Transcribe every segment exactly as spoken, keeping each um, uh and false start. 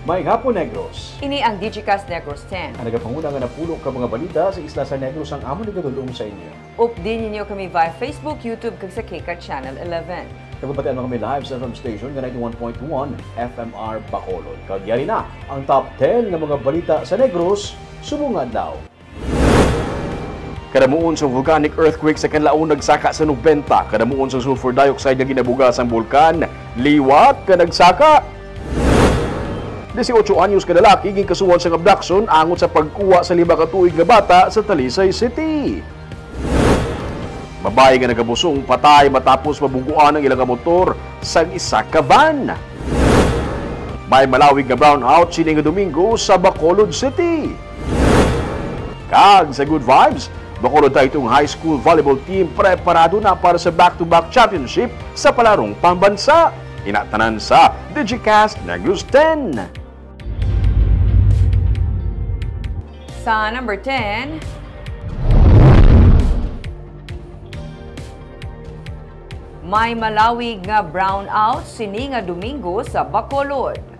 Maayong hapon, Negros. Ini ang Digicast Negros ten. Ang nagapanguna nga napulo ka mga balita sa isla sa Negros ang amon igadul-ong sa inyo. Updi ninyo kami via Facebook, YouTube, kag sa KCAT Channel eleven. Nagpapatian mo kami live sa F M station nga ninety-one point one F M R Bacolod. Kag yari na ang top ten nga mga balita sa Negros subong nga adlaw. Kadamuon sa volcanic earthquake sa Canlaon nagsaka sa nobenta. Kadamuon sa sulfur dioxide nga ginabuga sang bulkan, liwat nga nagsaka. Dieciocho anyos ka lalaki ginkasuhan sang abduction angot sa pagkuha sa lima ka tuig nga bata sa Talisay City. Babayi nga nagabusong patay matapos mabuguan ang ila nga motor sang isa ka van. May malawig nga brownout sini nga Domingo sa Bacolod City. Kag sa Good Vibes, Bacolod Taytong High School Volleyball Team preparado na para sa back-to-back championship sa palarong pambansa. Ina tanan sa Digicast Negros ten. Sa number ten, may malawig nga brownout sini nga Domingo sa Bacolod.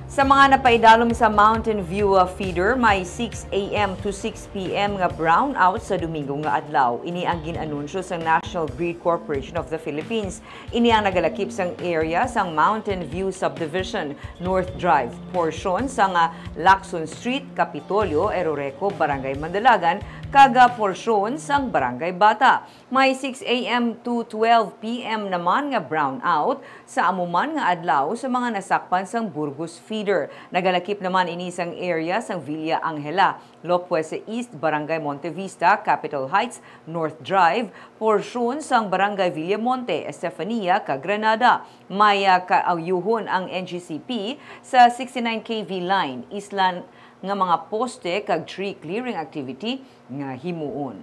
Sa mga napaidalom sa Mountain View, uh, feeder, may six a m to six p m nga brownout sa Domingo nga adlaw. Ini ang gin-anunsyo sang National Grid Corporation of the Philippines. Ini ang nagalakip sang area sang Mountain View Subdivision, North Drive, porsyon sang, ah, Lacson Street, Kapitolyo, Eroreco, Barangay Mandalagan, kag, ah, porsyon sang Barangay Bata. May six a m to twelve p m naman nga brownout sa amo man nga adlaw sa mga nasakpan sang Burgos Feeder. Nagalakip naman ini sang area sang Villa Angela, Lopuese East, Barangay Montevista, Capitol Heights, North Drive, porsyon sang Barangay Villamonte, Estefania, kag Granada. May, ah, kaayuhon ang N G C P sa sixty-nine K V line, islan nga mga poste kag tree clearing activity nga himuon.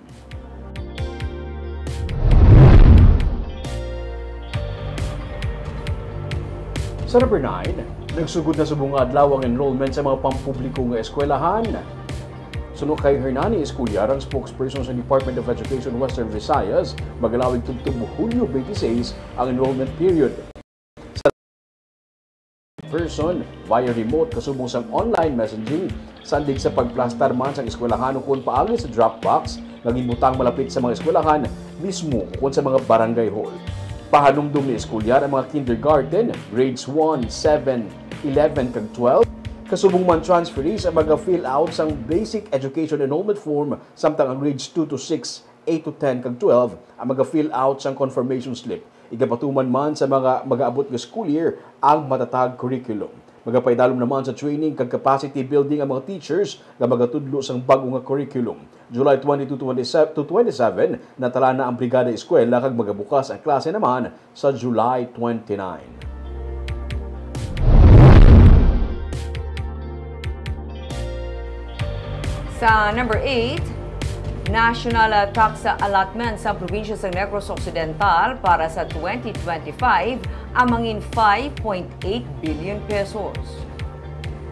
Sa number nine, nagsugod na subong nga adlaw ang enrollment sa mga pampubliko nga eskwelahan. Suno kay Hernani Esculiar, ang spokesperson sa Department of Education Western Visayas, magalawig tubtob Hulyo twenty-six ang enrollment period. Sa person via remote kasubong sang online messaging, sandig sa pagplastar man sang eskwelahan ukon paagi sa drop box nga ginbutang malapit sa mga eskwelahan mismo ukon sa mga barangay hall. Pahanumdom ni Escolar ang mga kindergarten, grades one, seven, eleven, kag twelve, kasubong man transferees ang maga-fill out sang Basic Education Enrollment Form, samtang ang grades two to six, eight to ten, kag twelve ang maga-fill out sang confirmation slip. Igapatuman man sa mga mag-aabot nga school year ang matatag curriculum. Magapaidalom naman sa training kag capacity building ang mga teachers nga magatudlo sang bag-o nga curriculum. July twenty-two to twenty-seven, natala na ang Brigada Eskwela kag magabukas ang klase naman sa July twenty-nine. Sa number eight, national, ah, tax allotment sa probinsya sa Negros Occidental para sa twenty twenty-five ang mangin five point eight billion pesos.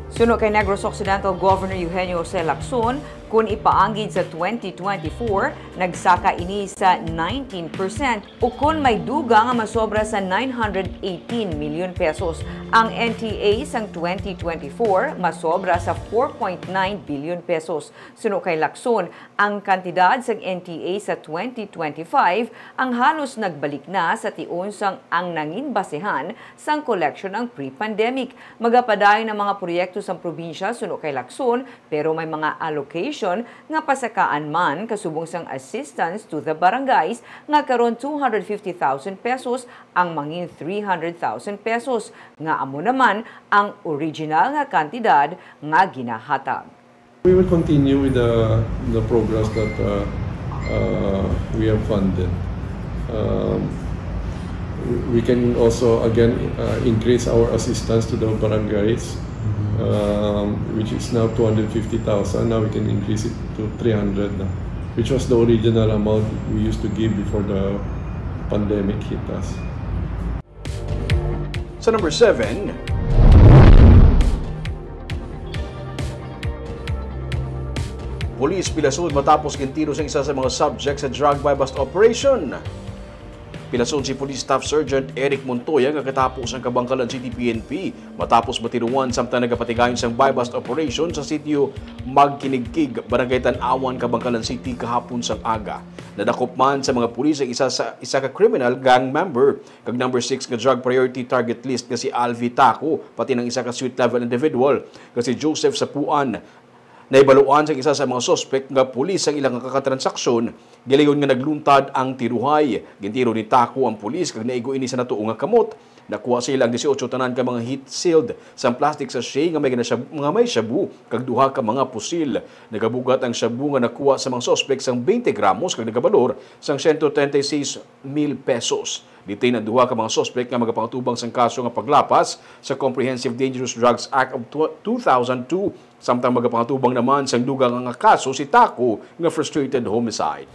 Suno kay Negros Occidental Governor Eugenio Jose Lacson, kun ipaanggid sa twenty twenty-four, nagsaka ini sa nineteen percent. Ukon may dugang nga masobra sa nine hundred eighteen million pesos, ang N T A sang twenty twenty-four masobra sa four point nine billion pesos. Suno kay Lacson, ang kantidad sang N T A sa twenty twenty-five ang halos nagbalik na sa tion sang ang nangin basehan sang koleksyon ang pre-pandemic. Magapadayon ang mga proyekto sang probinsya suno kay Lacson, pero may mga allocation nga pasakaan man kasubong sang assistance to the barangays nga karon two hundred fifty thousand pesos ang mangin three hundred thousand pesos, nga amo naman ang original nga kantidad nga ginahatag. We will continue with the, the programs that, uh, uh, we have funded. Um, we- we can also again, uh, increase our assistance to the barangays, um, which is now two hundred fifty thousand. Now we can increase it to three hundred na, which was the original amount we used to give before the pandemic hit us. Sa number seven, Police pilasod matapos gintiro sa isa sa mga subject sa drug buy-bust operation. Pilason si Police Staff Sergeant Eric Montoya nga katapo sang Kabankalan City P N P matapos matiruan samtang nagapatigayon sang buy-bust operation sa sitio Magkinigkig, Barangay Tan-awan, Kabankalan City, kahapon sang aga. Nadakop man sa mga pulis ang isa sa isa ka criminal gang member kag number six nga drug priority target list nga si Alvi Taco, pati ng isa ka street level individual nga si Joseph Sapuan. Nahibaluan sang isa sa mga suspek nga pulis ang ilang kakatransaksyon, gilayon nga nagluntad ang tiruhay. Gintiro ni Taco ang pulis kag naigo ini sa natuo nga kamot. Nakuha sa ila ang dieciocho tanan ka mga heat-sealed sang plastic sachet nga may ginashab-, nga may shabu kag duha ka mga pusil. Nagabugat ang shabu nga nakuha sa mga suspek sang twenty gramos kag nagabalor sang siyento treinta y seis mil pesos. Detain ang duha ka mga suspek nga magapangatubang sang kaso nga paglapas sa Comprehensive Dangerous Drugs Act of tw-, two thousand two, samtang magapangatubang naman sang dugang nga kaso si Taco nga frustrated homicide.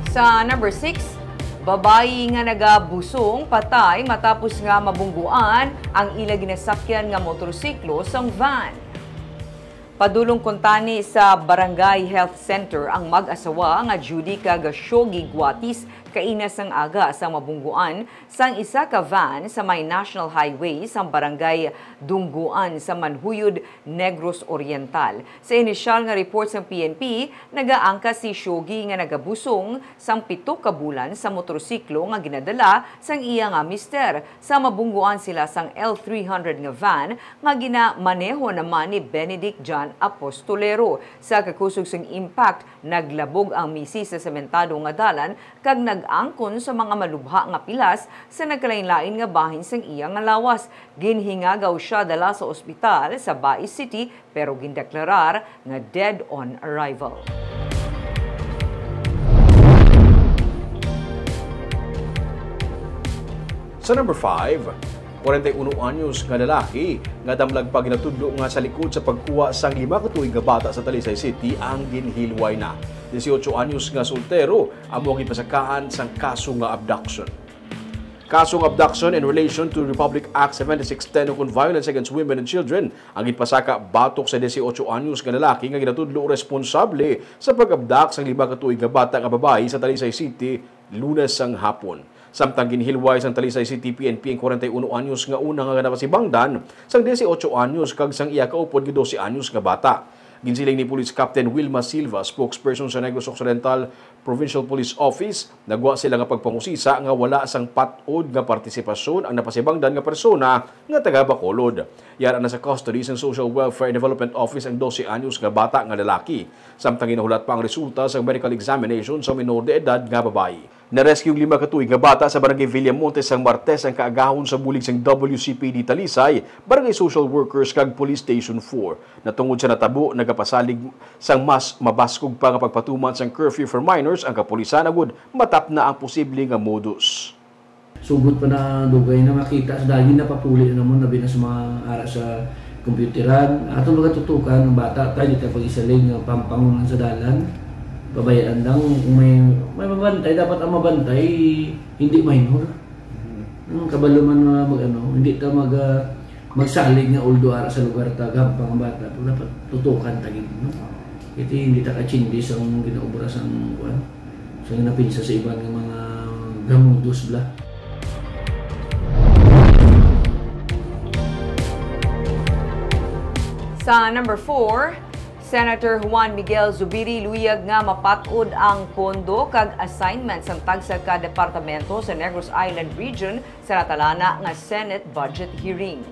Sa number six, babayi nga nagabusong patay matapos nga mabungguan ang ila ginasakyan nga motorsiklo sang van. Padulong kuntani sa Barangay Health Center ang mag-asawa nga Judy kag Shogi Guatis kaina sang aga sa mabungguan sang isa ka van sa may National Highway sa Barangay Dungguan sa Manjuyod, Negros Oriental. Sa inisyal nga report sang P N P, nagaangkas si Shogi nga nagabusong sang pito ka bulan sa motorsiklo nga ginadala sang iya nga mister. Sa mabungguan sila sang L three hundred nga van nga ginamaneho naman ni Benedict John Apostolero. Sa kakusog sang impact, naglabog ang misis sa sementado nga dalan kag nag-angkon sa mga malubha nga pilas sa nagkalainlain nga bahin sang iya nga lawas. Ginhingagaw sia dala sa ospital sa Bai City, pero gindeklarar nga dead on arrival. Sa number five, kwarenta y uno anyos nga lalaki nga damlag pa ginatudlo nga sa likod sa pagkuha sang lima ka tuig nga bata sa Talisay City ang ginhilway na. Dieciocho anyos nga soltero amo ang gipasakaan sang kaso nga abduction. Kaso nga abduction in relation to Republic Act seventy-six ten ukon violence against women and children ang ginpasaka batok sa dieciocho anyos nga lalaki nga ginatudlo responsable sa pag-abduct sang lima ka tuig nga bata nga babayi sa Talisay City, Lunes sang hapon. Samtang ginhilway sang Talisay City P N P ang kwarenta y uno anyos nga una nga napasibangdan sang dieciocho anyos kag sang iya kaupod nga dose anyos nga bata. Ginsiling ni Police Captain Wilma Silva, spokesperson sa Negros Occidental Provincial Police Office, nagwa sila nga pagpangusisa nga wala sang pat-od nga partisipasyon ang napasibangdan nga persona nga taga Bacolod. Yara na sa custody sang Social Welfare and Development Office ang dose anyos nga bata nga lalaki, samtang ginahulat pa ang resulta sang medical examination sa minor de edad nga babayi. Na-rescue ang lima ka tuig nga bata sa Barangay Villamonte sang Martes ang kaagahon sa bulig sang W C P D Talisay, Barangay Social Workers, kag Police Station four. Natungod sa natabo, nagapasalig sang mas mabaskog pa nga pagpatuman sang curfew for minors ang kapulisan agud matapna ang posible nga modus. Sugod pa na dugay na makita sa dagin, napapuli na namon, labi na sa mga ara sa computeran. Ato magatutukan ang bata, tayo di ta pag-isalig nga pampangunan sa dalan. Pabayaan lang kung may, may mabantay. Dapat ang mabantay, hindi minor. Ang kabalo man nga mag, ano, hindi ta mag, ah, magsalig nga although ara sa lugar ta gampang ang bata, pero dapat tutukan ta gid, no? Iti hindi ta kachindi sa ginaobra sang, kuwan, sa ginapinsa sa iban nga mga gamudos bla. Sa number four, Senator Juan Miguel Zubiri luyag nga mapat-od ang pondo kag assignment sang tagsa ka departamento sa Negros Island Region sa natalana nga Senate budget hearing.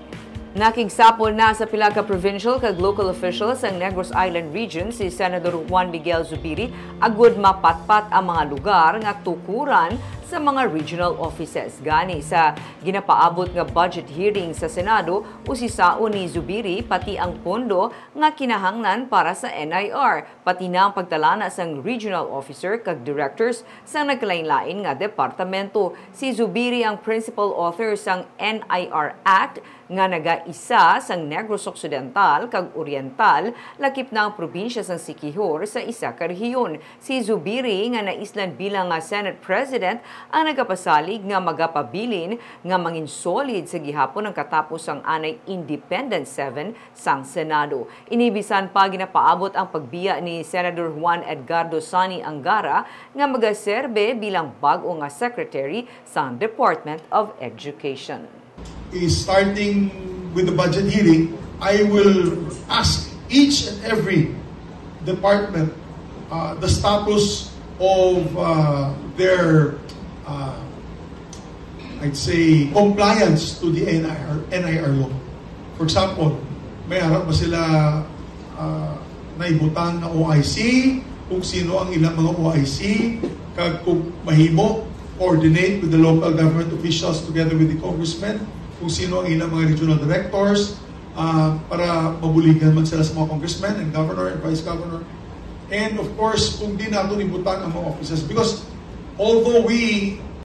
Nakigsapol na sa pila ka provincial kag local officials sang Negros Island Region si Senador Juan Miguel Zubiri agud mapatpat ang mga lugar nga tukuran sa mga regional offices. Gani, sa ginapaabot nga budget hearing sa Senado, usisaon ni Zubiri pati ang pondo nga kinahanglan para sa N I R, pati na ang pagtalana sang regional officer kag directors sang nagkalainlain nga departamento. Si Zubiri ang principal author sang N I R Act, nga nagaisa sang Negros Occidental kag Oriental, lakip na ang probinsya sang Siquijor sa isa ka rehiyon. Si Zubiri, nga naislan bilang nga Senate President, ang nagapasalig nga magapabilin nga manginsolid sa gihapon ang katapos sang anay Independent Seven sang Senado. Ini bisan pa ginapaabot ang pagbiya ni Senador Juan Edgardo Sonny Angara nga magaserbe bilang bag-o nga Secretary sang Department of Education. Is starting with the budget hearing, I will ask each and every department uh, the status of uh, their, uh, I'd say, compliance to the N I R, N I R law. For example, may ara ba sila uh, naibutang na O I C, kung sino ang ilang mga O I C, kag kung mahimo, coordinate with the local government officials together with the congressmen, kung sino ang ilang mga regional directors, uh, para mabuligan man sila sa mga congressmen and governor and vice governor. And of course, kung di nato ibutang ang mga offices. Because although we